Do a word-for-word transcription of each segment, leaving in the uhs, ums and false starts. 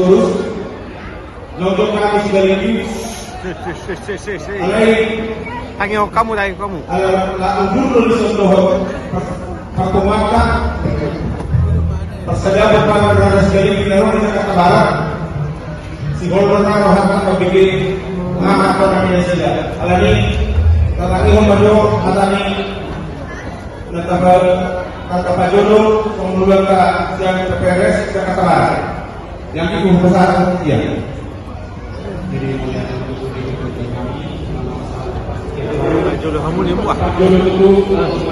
Terus nonton kami sekali lagi. Alai tangihon hamu, tangihon hamu. Ala na undur do dison dohot partonguanta. Pas sada pun pangan rada sekali lagi na ro di Jakarta Barat. Sihol do na rohanta mambikin aha pe na nasida. Alani tatangihon ma jo hata ni na tapa, na tapajodo songon ulaonta sian P P R S Jakarta Barat. Yang itu besar dia. Jadi, jolo hamu ni buah. Jolo hamu, jolo hamu.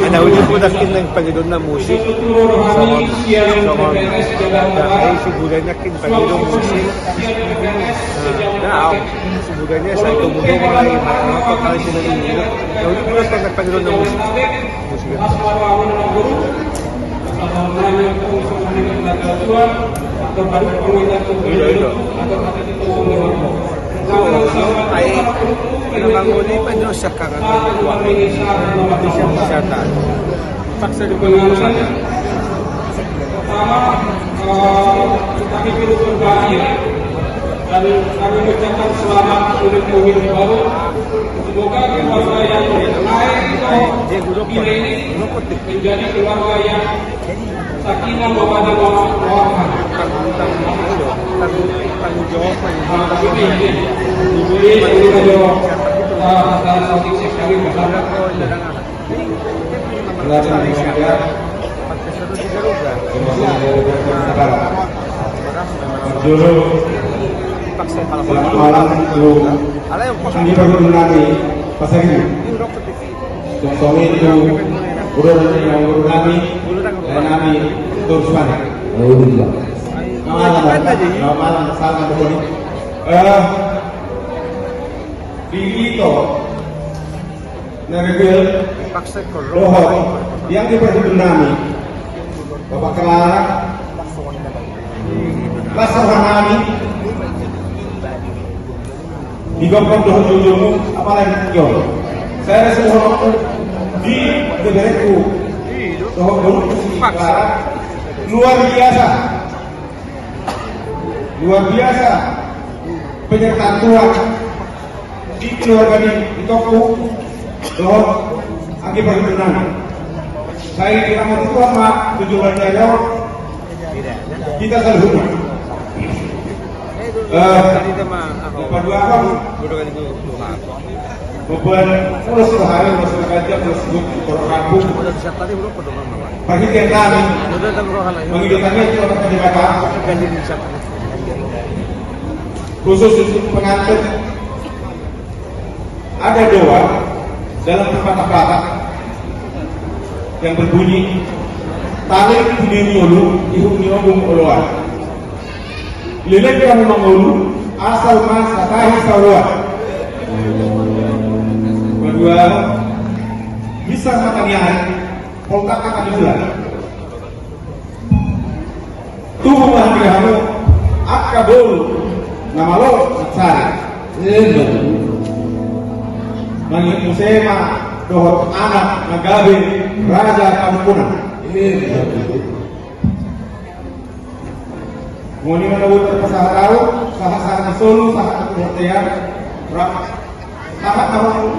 Ada uji budak ini yang panggil dona musik. Sama, sama. Nah, eh, si budak ini panggil dona musik. Nah, nah, au. Sebenarnya satu muda mulai apa kali sini dulu. Ya udah, mulai standar panggil dona musik. Musik. Iya, iya. Ai, na mangoli panjosakkan. Bisa, bisa, tak. Paksa di pengawasan. Pertama, eh, kami turut berbahagia dan kami mengucapkan selamat untuk pemilik baru. Semoga keluarga yang lahir di Pira ini menjadi keluarga yang sakinah mawadah warahmah. Jadi, ini juga, eh, salah satu kami berharap. Selamat malam, Ibu. Ini perlu nami pasang ini. Song-song itu, udah ada yang urut nami, dan nami terus panen. Selamat malam, selamat malam, selamat malam. Eh, di itu, Na rebel. Dohot, yang di perhubungan nami. Bapak Kelara. Las roha nami. Di Bapak dohot jojomu, apalagi di Jolo. Saya rasa dohot di beberekku. Dohot dohot si Kelara. Luar biasa. Luar biasa. Penyertaan Tuhan. Di keluarga ni itongku, dohot anggi parhundungan. Sai dirahmati Tuhan ma tujuan ni ayo. Hita saluhutna. Eh, paduahon. Membuat ulos rohani, ulos rohani, ulos rohani, ulos rohani. Parhitean nami. Mangidok nami tu Debata. Khusus untuk pengantin. Ada doa dalam pepatah Batak yang berbunyi, "Tarik tu diri olo, ihut ni ombung oloan." Leleng hamu mangolu, asal ma satahi saoloan. Paduahon, bisa ma taniahan, poltak ma tanibulan. Tubu ma hatiha hamu, angka boru na malo mansari. Emma tutu. Mangihut muse ma dohot anak na gabe raja parhundungan. Emma tutu. Moni ma na boi tarpasahat ahu, sahat-sahat ni solu, sahat ni bontean, rap. Sahat ahu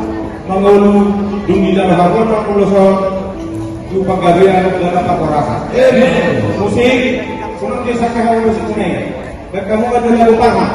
mangolu dung dijalo hamu on ulos on tu panggabean jala parhorasan. Amin. Musik, songon dia sangka hamu musik kuning. Dan kamu ada lagu parma.